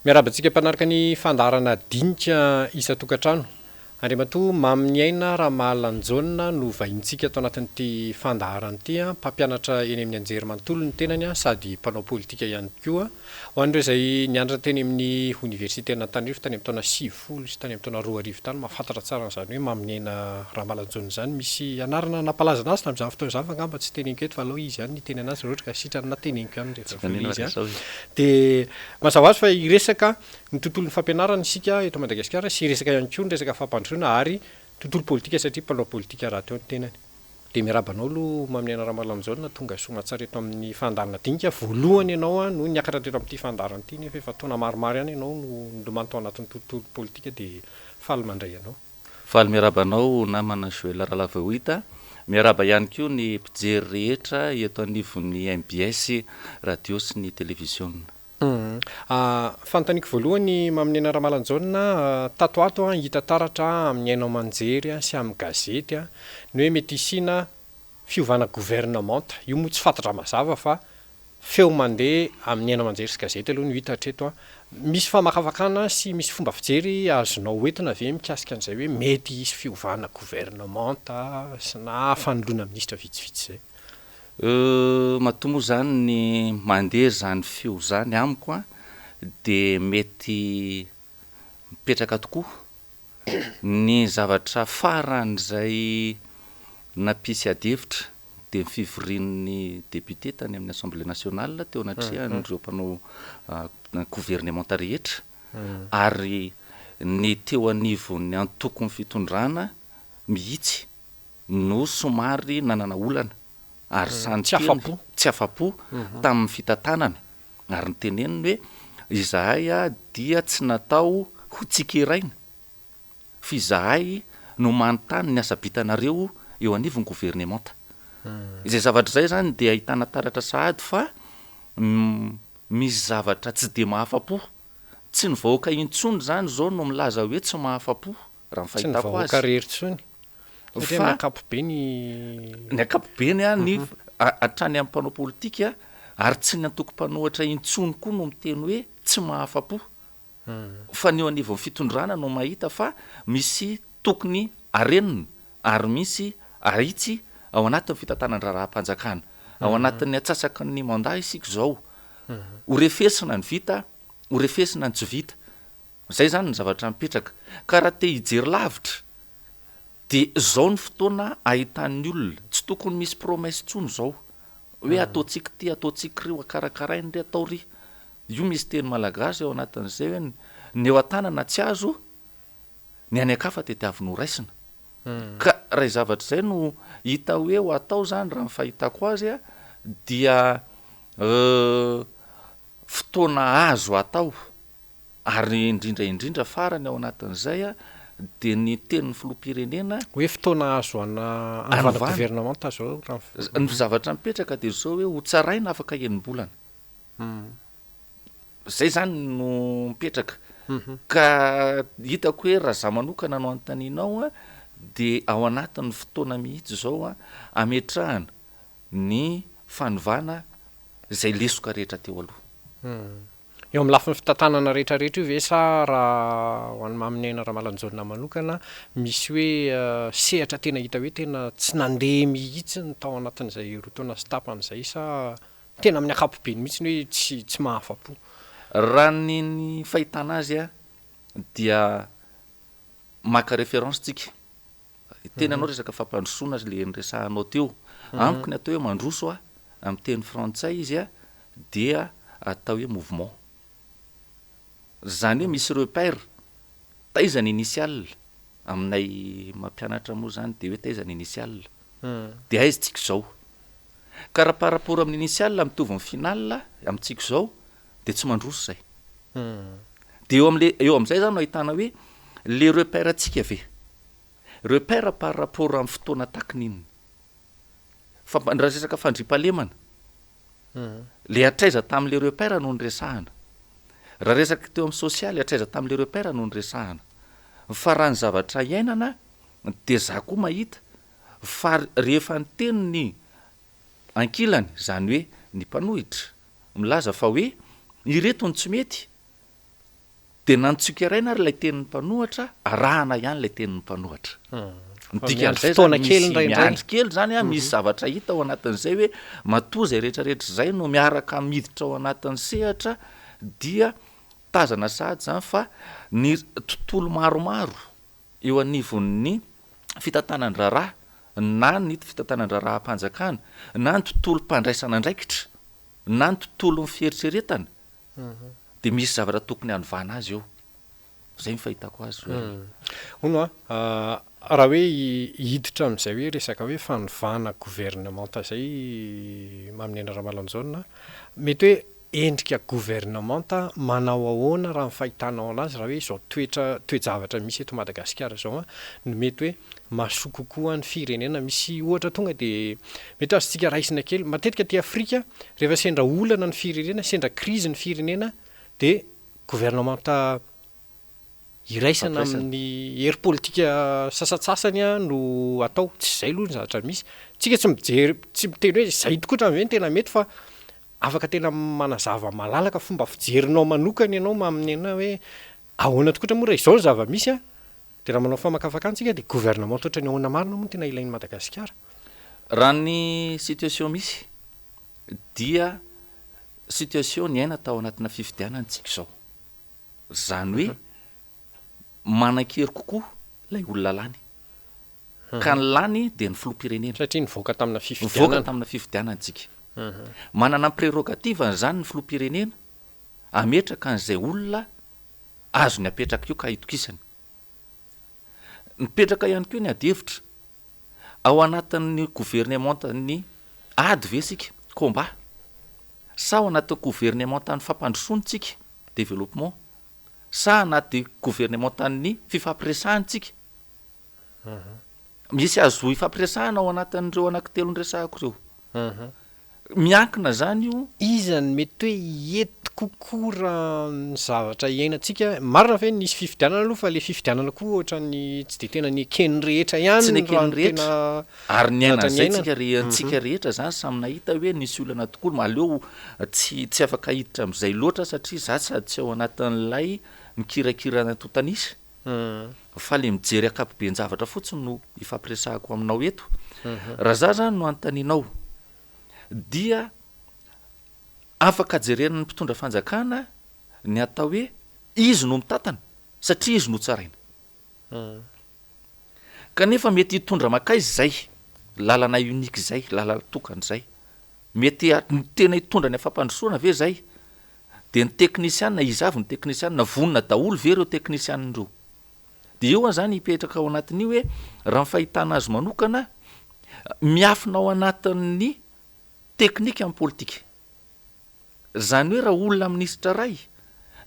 Miarahaba antsika mpanaraka ny fandaharana Dinika isan-tokantrano. Andriamatoa Maminiaina Ramahalanjaona no vahintsika ato anatin'ity fandaharana ity. Mpampianatra eny amin'ny anjerimanontolo ny tenany sady mpanao politika ihany koa. Ho an'ireo izay nianatra teny amin'ny oniversiten'Antananarivo tany amin'ny taona 90 sy tany amin'ny taona 2000 tany, mahafantatra tsara an'izany hoe Maminiaina Ramahalanjaona izany. Misy anarana nampalaza anazy tamin'izany fotoana izany fa angamba tsy teneniko eto fa aleo izy ihany no hiteny anazy raha ohatra ka sitrany na teneniko ihany rehefa avy eo ilay izy. Dia mazava ho azy fa hiresaka ny tontolon'ny fampianarana isika eto Madagasikara sy hiresaka ihany koa ny resaka fampandrosoana ary tontolo politika satria mpanao politika rahateo ny tenany. Dia miarahaba anao aloha Maminiaina Ramalanjaona tonga soa aman-tsara eto amin'ny fandaharana dinika. Voalohany ianao no niakatra teto amin'ity fandaharana ity nefa efa taona maromaro ihany ianao no nilomano tao anatin'ny tontolo politika dia faly mandray anao. Faly miarahaba anao namana Joël Ralavaohita. Miarahaba ihany koa ny mpijery rehetra eto anivon'ny mbs radio sy ny televiziona. Fanontaniako voalohany Maminena Ramalanjaona, tato ato hita taratra amin'ny haino aman-jery sy amin'ny gazety ny hoe mety hisiana fiovana governemanta. Io moa tsy fantatra mazava fa feo mandeha amin'ny haino aman-jery sy gazety aloha no hita hatreto. Misy famakafakana sy misy fomba fijery azonao hoentina ve mikasika an'izay hoe mety hisy fiovana governemanta sy na fanoloana minisitra vitsivitsy izay? Matoa moa izany ny mandeha izany feo izany amiko dia mety mipetraka tokoa ny zavatra faran'izay nampisy adihevitra dia ny fivorian'ny député tany amin'ny Assemblée nationale teo anatrehan'ireo mpanao governemanta rehetra ary ny teo anivon'ny antokon'ny fitondrana mihitsy no somary nanana olana ary sahy niteny tsy afa-po tamin'ny fitantanana ary niteneniny hoe izahay dia tsy natao ho tsikeraina fa izahay no manontany ny asa-bitanareo eo anivon'ny governemanta. Izay zavatra izay izany dia ahitana taratra sahady fa misy zavatra tsy dia mahafa-po. Tsy ny vahoaka intsony izany izao no milaza hoe tsy mahafa-po, raha ny Tsy ny fahitako azy. vahoaka irery intsony, satria Fa amin'ny ankapobeny. ny ankapobeny, ny hatrany amin'ny mpanao politika ary tsy ny antoko mpanohitra intsony koa no miteny hoe tsy mahafa-po. Fa ny eo anivon'ny fitondrana no mahita fa misy tokony harenina ary misy ahitsy ao anatin'ny fitantanan-draharaham-panjakana. Ao anatin'ny antsasaky ny mandat isika izao. Ho refesina ny vita, ho refesina ny tsy vita. Izay izany ny zavatra mipetraka. Ka raha te hijery lavitra dia izao ny fotoana ahitan'ny olona. Tsy tokony misy promesse intsony izao. Hoe ataontsika ity, ataontsika iry, ho karakaraina ry, atao ry. Io misy teny malagasy ao anatin'izay hoe ny eo an-tanana tsy azo, ny any an-kafa tediavina ho raisina. Ka raha zavatra izay no hita hoe ho atao izany raha ny fahitako azy dia fotoana azo atao ary indrindra indrindra farany ao anatin'izay dia ny tenin'ny filoham-pirenena Hoe fotoana azo ana anovana governemanta izao raha ny Ny zavatra mipetraka dia izao hoe ho tsaraina afaka enim-bolana. Zay zany no mipetraka. Ka hitako hoe raha za manokana no anontanianao an, de ao anatin'ny fotoana mihitsy izao an, ametrahana ny fanovana izay lesoka rehetra teo aloha. Eo amin'ny lafiny fitantanana rehetra rehetra io ve sa raha ho an'i Maminiaina Ramalanjaona manokana misy hoe sehatra tena hita hoe tena tsy nandeha mihitsy ny tao anatin'izay roa taona sy tapany izay sa Tena amin'ny ankapobeny mihitsy ny hoe tsy tsy mahafa-po. Raha ny ny fahitana azy dia maka référence tsika. Teny anao resaka fampandrosoana le niresahanao teo. Amiko ny atao hoe mandroso amin'ny teny frantsay izy dia atao hoe mouvement. Zany hoe misy repère, taiza ny initial, aminay mampianatra moa zany de hoe taiza ny initial, de aiza tsika izao. Ka raha par rapport amin'ny initial mitovy amin'ny final amintsika izao de tsy mandroso zay. De eo amle eo am'zay zany no ahitana hoe le repère ntsika ve, repère par rapport amin'ny fotoana takiny inona. Fa raha resaka fandriampahalemana, le hatraiza tamin'le repère no niresahana. Raha resaka teo amin'ny sosialy, hatraiza tamin'le repère no niresahana. Fa raha ny zavatra iainana de za koa mahita Fa rehefa niteny ny ankilany, izany hoe ny mpanohitra, milaza fa hoe ireto no tsy mety, Dia na notsikeraina ary ilay tenin'ny mpanohatra, arahana ihany ilay tenin'ny mpanohatra. Ny Fa miandry dikan'izay fotoana izany kely misy indraindray. miandry kely izany an, misy zavatra hita ao anatin'izay hoe matoa izay rehetra rehetra izay no miaraka miditra ao anatin'ny sehatra dia tazana sahady izany fa ny tontolo maromaro eo anivon'ny fitantanan-draharaha na ny fitantanan-draharaham-panjakana na ny tontolom-pandraisana andraikitra na ny tontolon'ny fieritreretana dia misy zavatra tokony hanovana azy eo. Izay ny fahitako azy Joël. Hono a, raha hoe hiditra amin'izay hoe resaka hoe fanovana governemanta izay Maminiaina Ramalanjaona, mety hoe endrika governemanta manao ahoana raha ny fahitanao anazy raha hoe izao toetra, toe-javatra misy eto Madagasikara izao an, no mety hoe mahasoa kokoa ny firenena. Misy ohatra tonga dia mety ho azontsika raisina kely, matetika aty Afrika rehefa sendra olana ny firenena, sendra krizy ny firenena dia governemanta iraisana amin'ny hery politika sasantsasany no atao, tsy izay aloha ny zavatra misy. Tsika tsy mijery, tsy miteny hoe izay tokoa ve no tena mety fa afaka tena manazava malalaka fomba fijerinao manokana ianao amin'ny anona hoe ahoana tokotra moa raha izao ny zava-misy an, dia raha manao famakafakana tsika dia gouvernement ohatran'ny ahoana marina moa no tena ilain'i Madagasikara? Raha ny situation misy dia situation niaina tao anatina fifidianana tsika izao. Izany hoe manan-kery kokoa ilay olona lany. Ka ny lany dia ny filoham-pirenena. Satria nivoaka tamina fifidianana. Nivoaka tamina fifidianana tsika. Manana ny prérogative-ny izany ny filoham-pirenena hametraka an'izay olona azony apetraka eo ka itokisany. Mipetraka ihany koa ny adihevitra, ao anatin'ny governemantan'ny ady ve isika, combat, sa ao anatin'ny governemantan'ny fampandrosoana isika, développement, sa anaty governemantan'ny fifampiresahana isika? Misy azo ifampiresahana ao anatin'ireo anankitelo niresahako ireo. Miankina izany io. Iza no mety hoe hety kokoa raha ny zavatra iainantsika? Marina ve nisy fifidianana aloha fa le fifidianana koa ohatran'ny tsy dia tena neken'ny rehetra ihany Tsy raha neken'ny ny rehetra. tena Ary niaina zavatra an'izay niainana. tsika re, antsika rehetra izany samy nahita hoe nisy olana tokoa, aleo tsy tsy afaka hiditra amin'izay loatra satria za sady tsy ao anatin'ilay mikirakira ny antontan'isa fa le mijery ankapoben-javatra fotsiny no ifampiresahako aminao eto. Raha za zany no anontanianao dia afaka jeren'ny mpitondra fanjakana ny atao hoe izy no mitantana satria izy no tsaraina. Kanefa mety hitondra mankaiza izay lalana unique izay, lalana tokana izay? Mety tena hitondra ny fampandrosoana ve izay? Dia ny teknisiana, iza avy ny teknisiana? Vonona daholo ve ireo teknisiana ireo? Dia eo izany hipetraka ao anatin'io hoe raha ny fahitana azy manokana, miafina ao anatin'ny teknika ny politika. Izany hoe raha olona minisitra iray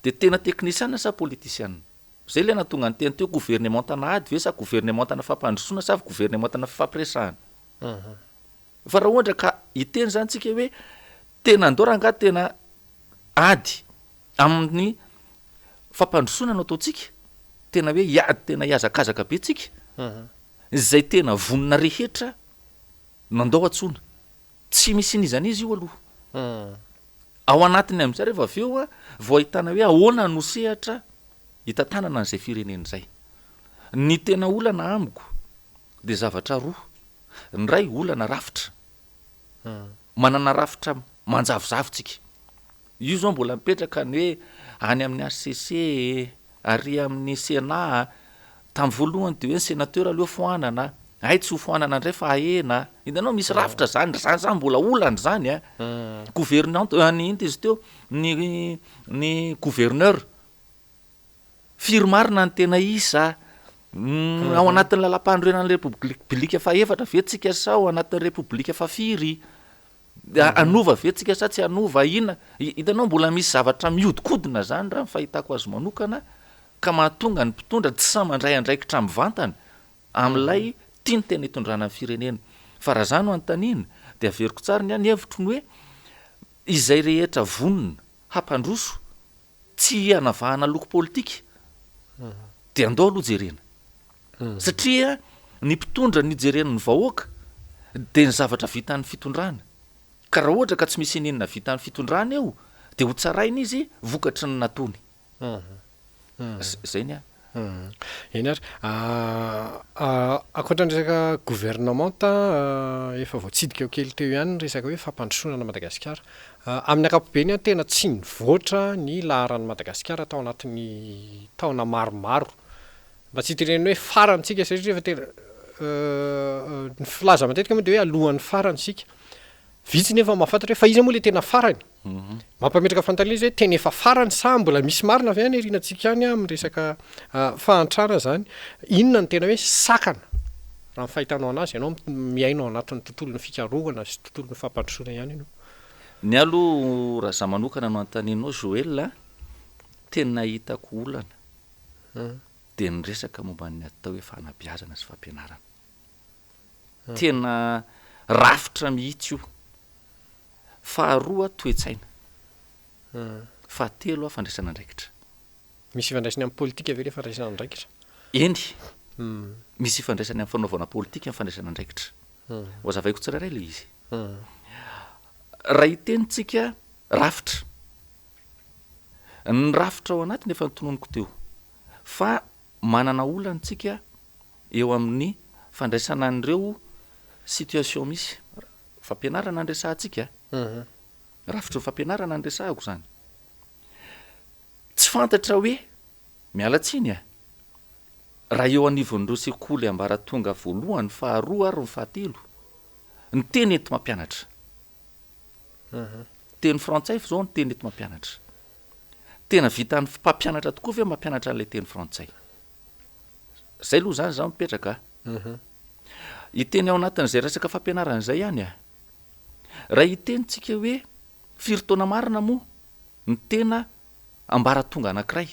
dia tena teknisiana sa politisiana? Izay ilay nahatonga ny teny teo governemantana ady ve sa governemantana fampandrosoana sa governemantana fifampiresahana? Fa raha ohatra ka hiteny izany tsika hoe tena andao rangaha tena ady amin'ny fampandrosoana no ataontsika, tena hoe hiady tena hihazakazaka be tsika, izay tena vonona rehetra no andao antsoina. Tsy misy n'iza n'iza io aloha. Ao anatiny amin'izay rehefa avy eo vao ahitana hoe ahoana no sehatra hitantanana an'izay firenena izay. Ny tena olana amiko dia zavatra roa. Ny iray olana rafitra. Manana rafitra manjavozavo tsika. Io zao mbola mipetraka ny hoe any amin'ny HCC, ary amin'ny Sénat, tamin'ny voalohany dia hoe ny sénateur aleo foanana, hay tsy ho foanana indray fa ahena. Hitanao misy rafitra zany, zany zany mbola olana zany a. Gouvernante, ny inona izy teo, ny ny gouverneur, firy marina ny tena isa? Ao anatin'ny lalàmpanorenan'ny repoblika fahefatra ve tsika sa ao anatin'ny repoblika fahafiry? Hanova ve tsika sa tsy hanova? Inona? Hitanao mbola misy zavatra mihodinkodina zany raha ny fahitako azy manokana ka mahatonga ny mpitondra tsy sahy mandray andraikitra mivantana amin'ilay tiany tena hitondrana ny firenena. Fa raha za no anontaniana dia averiko tsara ny ahy, ny hevitro ny hoe izay rehetra vonona hampandroso tsy hanavahana loko politika dia andao aloha jerena. Satria ny mpitondra no ijeren'ny vahoaka dia ny zavatra vitan'ny fitondrana. Ka raha ohatra ka tsy misy ininona vitan'ny fitondrana eo dia ho tsaraina izy vokatry ny nataony. Zay ny ahy. Eny ary. Ankoatra ny resaka governemanta, efa voatsidika kely teo ihany ny resaka hoe fampandrosoana an'i Madagasikara. Amin'ny ankapobeny, tena tsy nivoatra ny laharan'i Madagasikara tao anatin'ny taona maromaro. Mba tsy hitenenana hoe farany isika satria efa tena ny filaza matetika moa dia hoe alohan'ny farany isika. Vitsy nefa mahafantatra hoe fa iza moa ilay tena farany? Mampametraka fanontaniana izy hoe tena efa farany sa mbola misy marina ve any aorianantsika any amin'ny resaka fahantrana izany? Inona no tena hoe sakana raha ny fahitanao anazy? Ianao miaina ao anatin'ny tontolon'ny fikarohana sy tontolon'ny fampandrosoana ihany ianao. Ny ahy aloha raha za manokana no anontanianao Joël a, tena hitako olana dia ny resaka momba ny atao hoe fanabeazana sy fampianarana. Tena rafitra mihitsy io. Faharoa toe-tsaina. Fahatelo fandraisana andraikitra. Misy ifandraisany amin'ny politika ve ilay fandraisana andraikitra? Eny. Misy ifandraisany amin'ny fanaovana politika ny fandraisana andraikitra. Ho azavaiko tsirairay ilay izy. Raha hiteny tsika rafitra. Ny rafitra ao anatiny efa notononiko teo fa manana olana tsika eo amin'ny fandraisana an'ireo situation misy. Fampianarana no resahantsika a. Rafitry ny fampianarana no resahako izany. Tsy fantatra hoe, miala tsiny a, raha eo anivon'ireo sekoly ambaratonga voalohany, faharoa ary ny fahatelo, ny teny enti-mampianatra. Teny frantsay izao ny teny enti-mampianatra. Tena vitan'ny mpampianatra tokoa ve mampianatra an'ilay teny frantsay? Zay aloha zany za mipetraka a. Hiteny ao anatin'izay resaka fampianarana izay ihany a. Raha hiteny tsika hoe firy taona marina moa ny tena ambaratonga anankiray?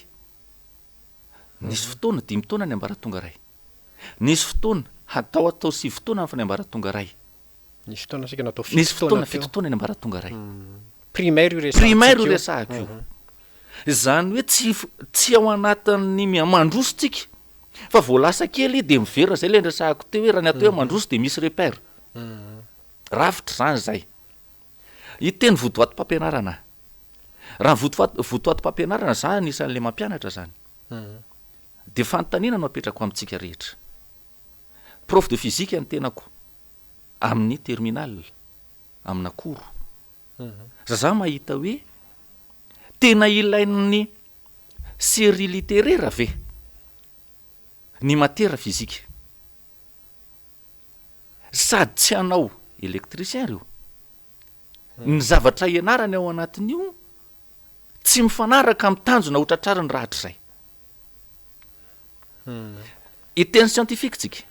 Nisy fotoana dimy taona ny ambaratonga iray. Nisy fotoana hatao atao sivy taona ny ambaratonga iray. Nisy fotoana isika natao fito Nisy fotoana fito taona ny ambaratonga iray. Primaire io resahantsika Primaire io resahako io. Izany hoe tsy tsy ao anatin'ny miha-mandroso tsika fa vao lasa kely dia miverina, zay ilay niresahako teo hoe raha ny atao hoe mandroso dia misy repère. Rafitra izany izay. Hiteny votoatim-pampianarana aho. Raha ny votoat- votoatim-pampianarana, za anisan'ilay mampianatra izany, dia fanontaniana no apetrako amintsika rehetra. Prof de physique ny tenako amin'ny terminale, amina cours. Za mahita hoe tena ilain'ny série littéraire ve ny matière physique? Sady tsy hanao électricien reo. Ny zavatra ianarany ao anatin'io tsy mifanaraka amin'ny tanjona ho tratrariny rahatrizay. Hiteny scientifique tsika.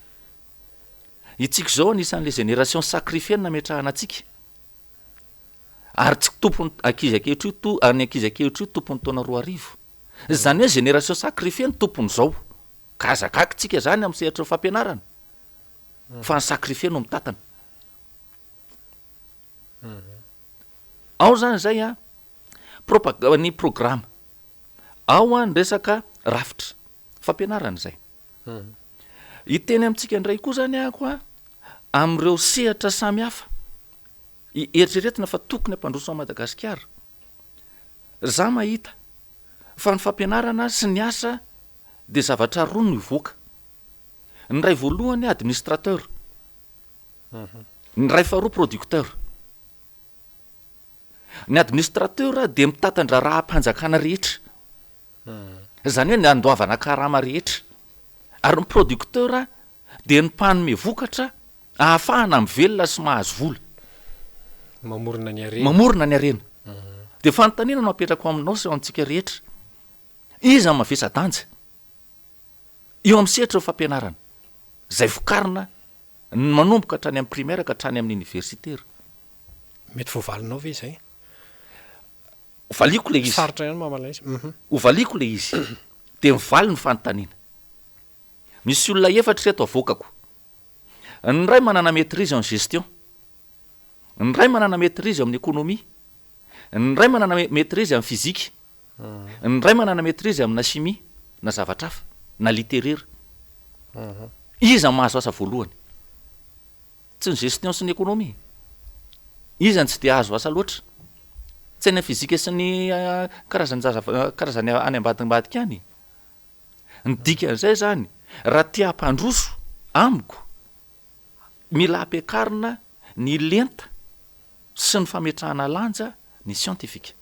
Itsika izao anisan'le génération sacrifiée nametrahana antsika. Ary tsy tompony ankizy ankehitriny to ny ankizy ankehitriny tompon'ny taona 2000. Izany hoe génération sacrifiée ny tompon'izao. Ka aza gaga tsika zany amin'ny sehatry ny fampianarana fa ny sacrifié no mitantana. Ao zany zay an, propaga- ny programa. Ao an ny resaka rafitra, fampianarana izay. Hiteny amintsika indray koa zany ahako an, amin'ireo sehatra samihafa eritreretina fa tokony hampandroso an'i Madagasikara. Za mahita fa ny fampianarana sy ny asa dia zavatra roa no hivoaka. Ny iray voalohany administrateur, ny iray faharoa producteur. Ny administrateur dia mitantan-draharaham-panjakana rehetra, izany hoe ny andoavana karama rehetra. Ary ny producteur dia ny mpanome vokatra ahafahana mivelona sy mahazo vola. Mamorona ny harena. Mamorona ny harena. Dia fanontaniana no apetrako aminao sy amintsika rehetra. Iza no mavesa-danja eo amin'ny sehatry ny fampianarana izay vokarina manomboka hatrany amin'ny primaire ka hatrany amin'ny universitaire? Mety voavalinao ve izay? Hovaliako ilay izy. Sarotra ihany mamaly izy. Hovaliako ilay izy. Dia mivaly ny fanontaniana. Misy olona efatra ireto avoakako. Ny iray manana maitrise en gestion. Ny iray manana maitrise amin'ny économie. Ny iray manana maitrise amin'ny physique. Ny iray manana maitrise amina chimie na zavatra hafa, na littéraire. Iza no mahazo asa voalohany? Tsy ny gestion sy ny économie? Iza no tsy dia hahazo asa loatra? Tsy any amin'ny physique sy ny karazan-jazava- karazany any ambadimbadika any? Ny dikan'izay izany, raha te hampandroso, amiko, mila ampiakarina ny lenta sy ny fametrahana lanja ny siantifika.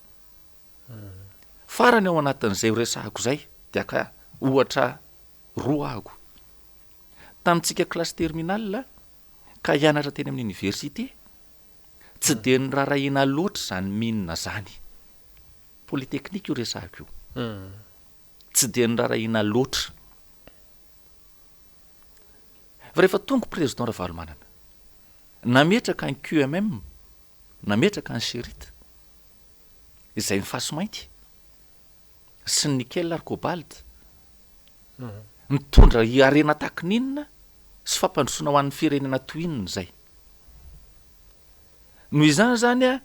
Farany ao anatin'izay horesahako izay dia haka ohatra roa ahako. Tamintsika classe terminale ka hianatra teny amin'ny université, tsy dia niraharahiana loatra izany mine izany. Polytechnique io resahako io. Tsy dia niraharahiana loatra. Fa rehefa tonga Président Ravalomanana, nametraka ny QMM, nametraka ny Cherite, izay ny fasimainty sy ny nickel ary cobalt, mitondra harena tahaky ny inona sy fampandrosoana ho an'ny firenena toy inona izay. Noho izany izany a,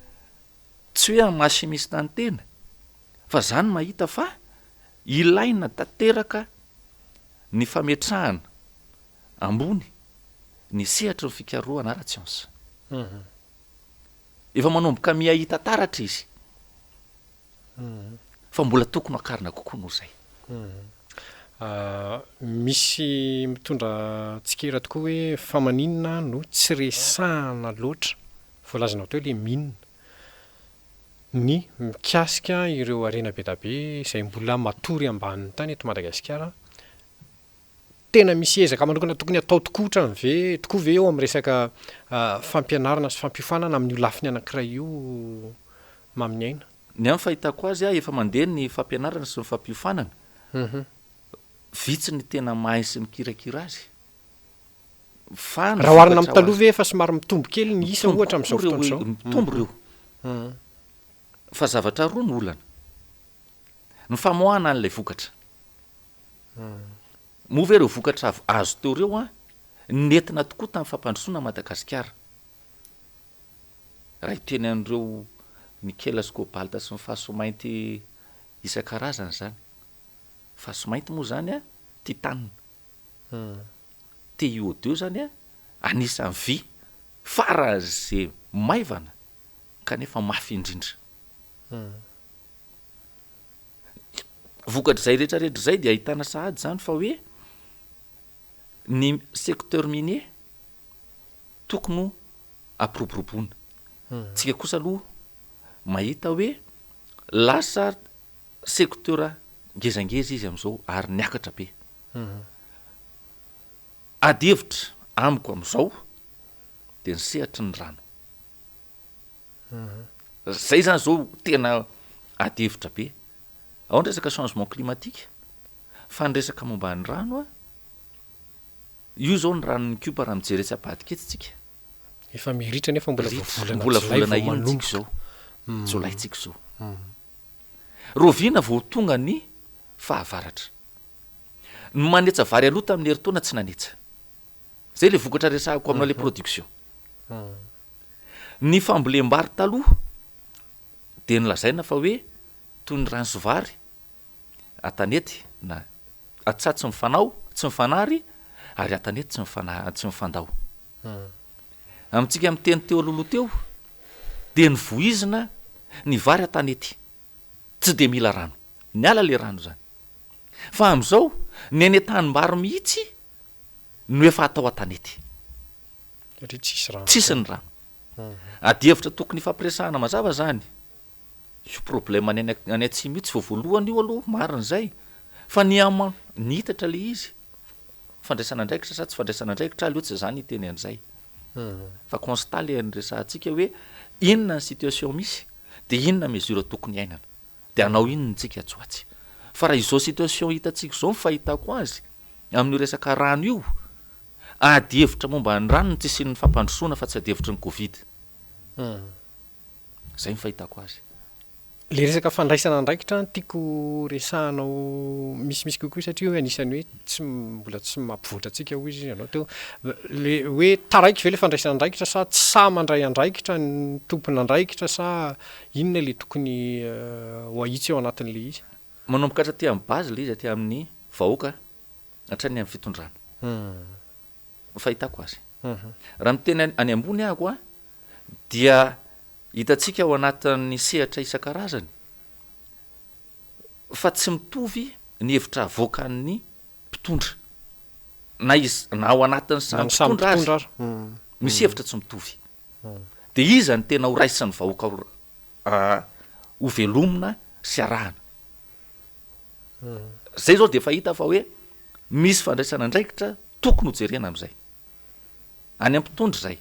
tsy hoe amin'ny maha chimiste ny tena, fa za no mahita fa ilaina tanteraka ny fametrahana ambony ny sehatry ny fikarohana ara-tsiansa. Efa manomboka miha hita taratra izy fa mbola tokony hakarina kokoa noho izay. Misy mitondra tsikera tokoa hoe fa maninona no tsy resahana loatra, voalazanao teo ilay mine, ny mikasika ireo harena be da be izay mbola matory ambanin'ny tany eto Madagasikara. Tena misy ezaka manokana tokony hatao tokoa otrany ve tokoa ve eo amin'ny resaka fampianarana sy fampiofanana amin'io lafiny anankiray io Maminiaina? Ny amin'ny fahitako azy, efa mandeha ny fampianarana sy ny fampiofanana. Vitsy ny tena mahay sy mikirakira azy. Fa ny Raha oharina amin'ny taloha ve efa somary mitombo kely ny isa ohatra amin'izao fotoana izao? Mitombo ireo. Fa zavatra roa no olana. Ny famoahana an'ilay vokatra. Moa ve ireo vokatra azo teo ireo an, nentina tokoa tamin'ny fampandrosoana an'i Madagasikara? Raha hiteny an'ireo nikela sy kobalta sy ny fasomainty isan-karazany izany. Fasomainty moa izany an, titane. TiO2 izany an, anisan'ny vy faran'izay maivana kanefa mafy indrindra. Vokatr'izay rehetra rehetra izay dia ahitana sahady izany fa hoe ny secteur minier tokony ho ampiroboroboana. Tsika kosa aloha mahita hoe lasa secteur ngezangeza izy amin'izao ary niakatra be. Ady hevitra amiko amin'izao dia ny sehatry ny rano. Zay zany zao tena ady hevitra be. Ao ny resaka changement climatique, fa ny resaka momba ny rano an, io zao ny ranon'ny Ikopa raha mijery etsy ambadika etsy tsika. Efa miritra nefa mbola vao volana Mbola jolay volana vao inona tsika manomboka. zao? Jolay tsika zao. Rahoviana vao tonga ny fahavaratra? Ny manetsa vary aloha tamin'ny herintaona tsy nanetsa. Zay le vokatra resahako aminao le production. Ny fambolem-bary taloha dia nolazaina fa hoe toy ny rano sy vary an-tanety na an-tsaha tsy mifanao, tsy mifanary ary an-tanety tsy mifana- tsy mifandao. Amintsika miteny teo alohaloha teo dia novoizina ny vary an-tanety, tsy dia mila rano, niala le rano zany. Fa amin'izao ny any an-tanimbary mihitsy no efa atao an-tanety. Satria tsisy rano. Tsisy ny rano. Adihevitra tokony hifampiresahana mazava zany. Io problème any any atsimo io tsy vao voalohany io aloha, marina izay. Fa ny ama nihitatra le izy, fandraisana andraikitra sa tsy fandraisana andraikitra, aleo tsy za ny hiteny an'izay. Fa constat le niresahantsika hoe inona ny situation misy de inona mesure tokony hiainana. De hanao inona tsika atsy ho atsy. Fa raha izao situation hitantsika izao ny fahitako azy amin'io resaka rano io, ady hevitra momba ny rano no tsy isian'ny fampandrosoana fa tsy ady hevitry ny covid. Zay ny fahitako azy. Le resaka fandraisana andraikitra no tiako resahanao misimisy kokoa satria hoe anisan'ny hoe tsy mbola tsy mampivoatra antsika hoy izy ianao teo. Le hoe taraiky ve le fandraisana andraikitra sa tsy sahy mandray andraikitra ny tompon'andraikitra sa inona le tokony ho ahitsy ao anatin'le izy? Manomboka hatraty amin'ny base le izy aty amin'ny vahoaka hatrany amin'ny fitondrana. Ny fahitako azy. Raha miteny any ambony aho dia hitantsika ao anatin'ny sehatra isan-karazany fa tsy mitovy ny hevitra avoakan'ny. mpitondra na izy na ao anatin'ny Na samy ny samy mpitondra aza mpitondra ary. misy hevitra tsy mitovy. Dia iza no tena ho raisin'ny vahoaka ho ho velomina sy arahana? Zay zao dia efa hita fa hoe misy fandraisana andraikitra tokony ho jerena amin'izay. Any amin'ny mpitondra izay.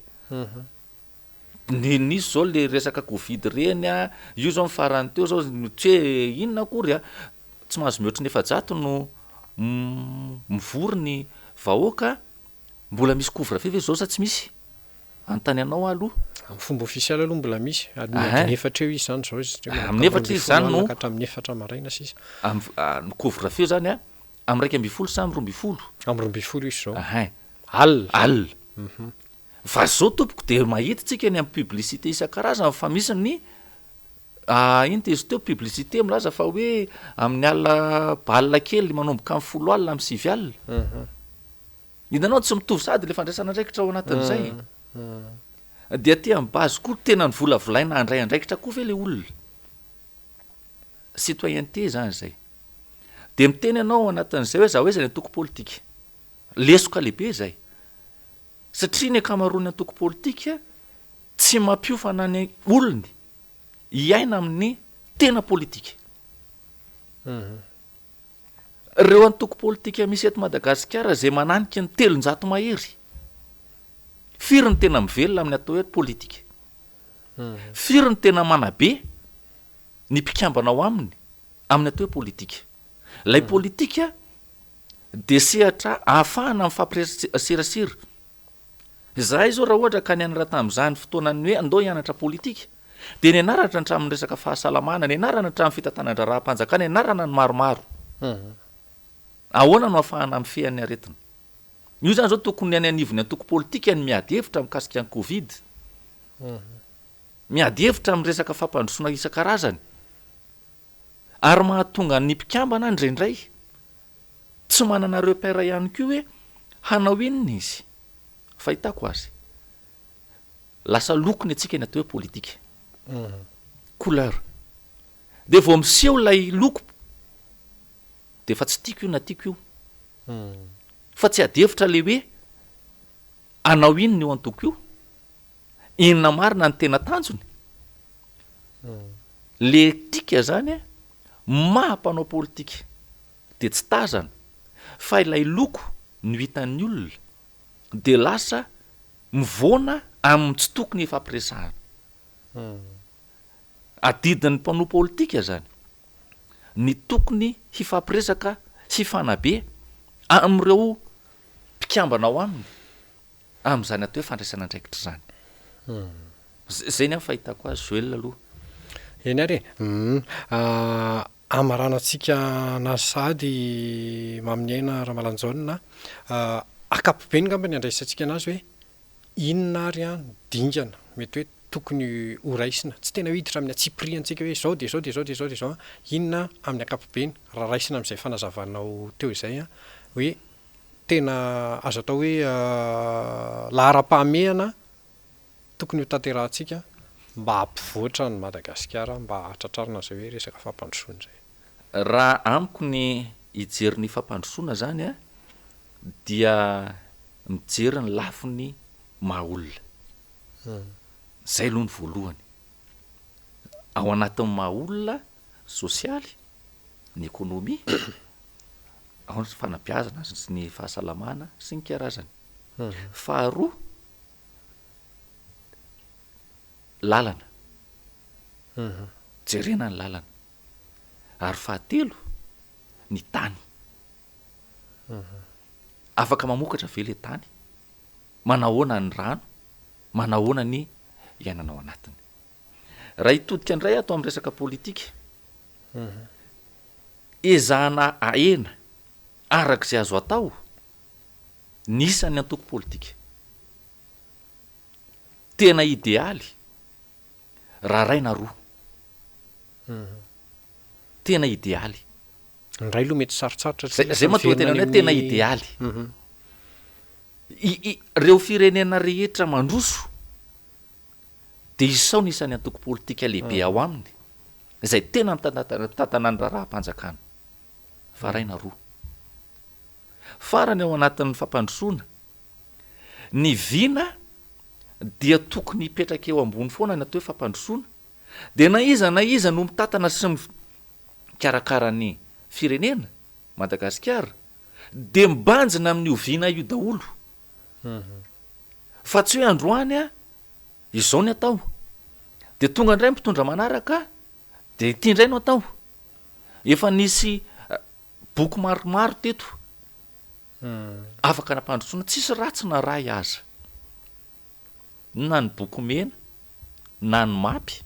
Ny nisy zao le resaka covid reny a, io zao ny farany teo zao tsy hoe inona akory a, tsy mahazo mihoatry ny 400 no mivory ny vahoaka, mbola misy couvre feu ve zao sa tsy misy? Anontany anao aho aloha. Amin'ny fomba ofisialy aloha mbola misy, adiny Ahin. adiny efatra eo izy izany izao izy satria Amin'ny manomboka efatra izy 12 izany no alina ka hatramin'ny efatra maraina sisa. Am- ny couvre feu zany a, amin'ny 11 sa amin'ny 12? Amin'ny 12 izy izao. Ahin. Alina. Alina. Fa zao tompoko dia mahita tsika eny amin'ny publicité isan-karazany fa misy ny inona izy teo publicité milaza fa hoe amin'ny alina bal kely manomboka amin'ny folo alina amin'ny sivy alina. Hitanao tsy mitovy sady le fandraisana andraikitra ao anatin'izay. Dia aty amin'ny base koa tena novolavolaina handray andraikitra koa ve le olona? Citoyenneté zany izay. Dia miteny ianao ao anatin'izay hoe za hoe aiza ny antoko politika. Lesoka lehibe izay. Satria ny ankamaroan'ny antoko politika tsy mampiofana ny olony hiaina amin'ny tena politika. Ireo antoko politika misy eto Madagasikara izay mananika ny 300 mahery, firy no tena mivelona amin'ny atao hoe politika? Firy no tena manabe ny mpikambana ao aminy amin'ny atao hoe politika? Ilay politika dia sehatra ahafahana mifampiserasera. Izahay izao raha ohatra ka nianatra tamin'izany fotoanan'ny hoe andao hianatra politika, dia nianaratra hatramin'ny resaka fahasalamana, nianarana hatramin'ny fitantanan-draharaham-panjakana, nianarana ny maromaro. Ahoana no ahafahana mifehy ny aretina? Io izany izao tokony any anivon'ny antoko politika ny miady hevitra mikasika ny Covid. Miady hevitra amin'ny resaka fampandrosoana isan-karazany. Ary mahatonga ny mpikambana indraindray tsy manana repère ihany koa hoe hanao inona izy. Fahitako azy. Lasa loko ny antsika ny atao hoe politika. Couleur. Dia vao miseho ilay loko dia efa tsy tiako io na tiako io. Fa tsy ady hevitra ilay hoe hanao inona io antoko io. Inona marina ny tena tanjony? Le etika zany maha mpanao politika de tsy tazana fa ilay loko no hitan'ny olona de lasa mivoana amin'ny tsy tokony hifampiresahana. Adidin'ny mpanao politika zany ny tokony hifampiresaka sy hifanabe amin'ireo mpikambana ao aminy. amin'izany atao hoe fandraisana andraikitra izany. Zay ny ahy fahitako azy Joël aloha. Eny ary e. Humm. Hamaranantsika anazy sahady Maminiaina Ramalanjaona a. Ankapobeny angamba ny andraisantsika anazy hoe inona ary ny dingana mety hoe tokony ho raisina. Tsy tena hoe hiditra amin'ny antsipiriany tsika hoe izao dia izao dia izao dia izao dia izao. Inona amin'ny ankapobeny raha raisina amin'izay fanazavanao teo izay hoe tena azo atao hoe laharam-pahamehana tokony ho tanterahantsika mba hampivoatra an'i Madagasikara mba hahatratrarana izay hoe resaka fampandrosoana izay. Raha amiko ny hijery ny fampandrosoana zany a, dia mijery ny lafiny maha olona. Zay aloha ny voalohany. Ao anatin'ny maha olona, sosialy, ny ekonomia, ao ny fanabeazana sy ny fahasalamana sy ny karazany. Faharoa, lalana. Jerena ny lalana. Ary fahatelo, ny tany. Afaka mamokatra ve le tany? Manahoana ny rano? Manahoana ny iainana ao anatiny? Raha hitodika indray ato amin'ny resaka politika, ezahana ahena araka izay azo atao ny isan'ny antoko politika. Tena idealy raha iray na roa. Tena idealy. Ny iray aloha mety sarotsarotra satria Zay lasa mahatonga miverina tena any hoe tena amin'ny idealy. I, i, ireo firenena rehetra mandroso dia isao ny isan'ny antoko politika lehibe ao aminy izay tena mitantana ny raharaham-panjakana fa iray na roa. Farany ao anatin'ny fampandrosoana, ny vina dia tokony hipetraka eo ambony foana ny atao hoe fampandrosoana, dia na iza na iza no mitantana sy mikarakara ny firenena, Madagasikara, dia mibanjina amin'io vina io daholo. Fa tsy hoe androany a, izao ny atao, dia tonga indray ny mpitondra manaraka, dia ity indray no atao. Efa nisy boky maromaro teto, afaka nampandrosoana, tsisy ratsy na ray aza. Na ny boky mena, na ny mapy,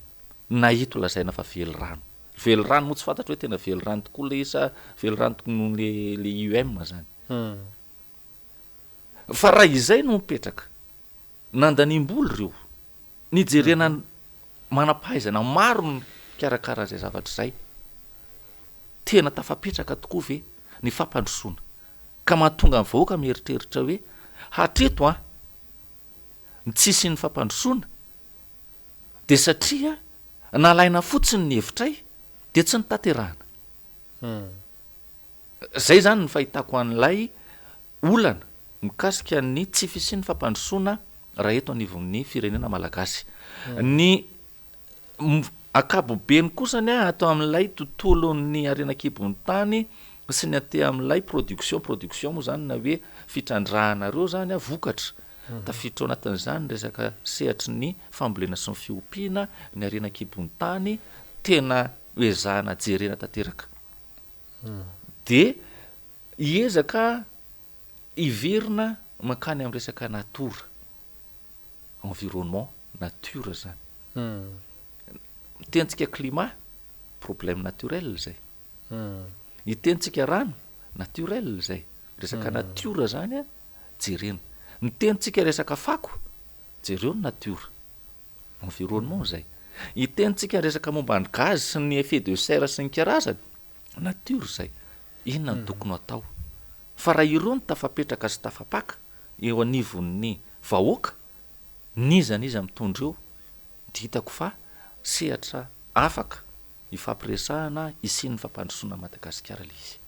na ito lazaina fa velirano. Velirano moa tsy fantatro hoe tena velirano tokoa ilay izy sa velirano tokony noho le le IUM zany. Fa raha izay no mipetraka, nandaniam-bola ireo, nijerena manam-pahaizana maro nikarakara izay zavatra izay, tena tafapetraka tokoa ve ny fampandrosoana ka mahatonga ny vahoaka mieritreritra hoe hatreto an, ny tsy hisian'ny fampandrosoana dia satria nalaina fotsiny ny hevitray dia tsy notanterahana. Izay izany ny fahitako an'ilay olana mikasika ny tsy fisian'ny fampandrosoana raha eto anivon'ny firenena malagasy. Ny ankabobeny kosa ny ato amin'ilay tontolon'ny harena an-kibon'ny tany sy ny aty amin'ilay production, production moa izany na hoe fitrandrahana ireo izany vokatra, tafiditra ao anatin'izany ny resaka sehatry ny fambolena sy ny fiompiana, ny harena an-kibon'ny tany, tena ezahana jerena tanteraka. Dia hiezaka hiverina mankany amin'ny resaka natiora, environnement, nature zany. Mitentsika climat, problème naturel zay. Mitentsika rano, naturel zay. Resaka natiora zany an, jerena. Mitentsika resaka fako, jereo ny natiora, environnement zay. Hitentsika resaka momba ny gaz sy ny effet de serre sy ny karazany, Natiora izay. Inona no tokony ho atao? Fa raha ireo no tafapetraka sy tafapaka eo anivon'ny vahoaka, n'iza n'iza mitondra eo, dia hitako fa sehatra afaka ifampiresahana hisian'ny fampandrosoana an'i Madagasikara ilay izy.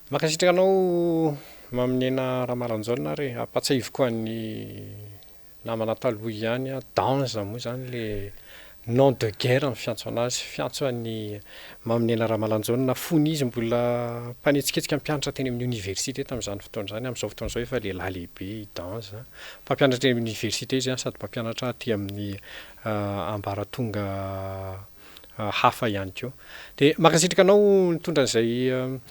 Mankasitraka anao Maminiaina Ramaranjaona ary ampatsiahiviko an'i Namana taloha ihany an, Danz moa izany le nom de guerre ny fiantso anazy, fiantso an'i Maminena Ramalanjaona fony izy mbola mpanetsiketsika mpianatra teny amin'ny oniversite tamin'izany fotoana izany, amin'izao fotoana izao efa lehilahy lehibe i Danz, mpampianatra eny amin'ny oniversite izy an, sady mpampianatra aty amin'ny ambaratonga hafa ihany koa. Dia mankasitraka anao nitondra an'izay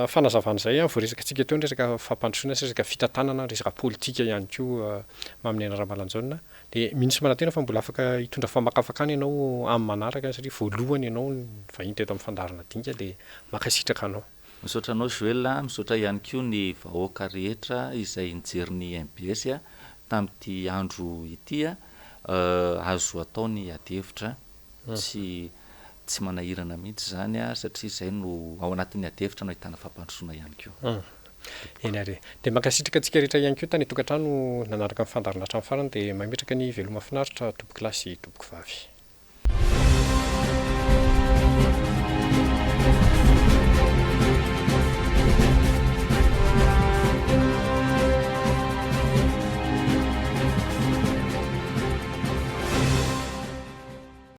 fanazavana izay. Voaresakantsika teo ny resaka fampandrosoana sy resaka fitantanana, resaka politika ihany koa Maminiaina Ramalanjaona. Dia mino sy manantena fa mbola afaka hitondra famakafakana ianao amin'ny manaraka satria voalohany ianao nivahiny teto amin'ny fandaharana Dinika dia mankasitraka anao. Misaotra anao Joël a, misaotra ihany koa ny vahoaka rehetra izay nijery ny mbs tamin'ity andro ity a, azo atao ny adihevitra Tsy tsy manahirana mihitsy izany satria izay no ao anatin'ny adihevitra no ahitana fampandrosoana ihany koa. Eny ary e. Dia mankasitraka antsika rehetra ihany koa tany an-tokantrano nanaraka ny fandaharana hatramin'ny farany dia mametraka ny veloma finaritra tompokolahy sy tompokovavy.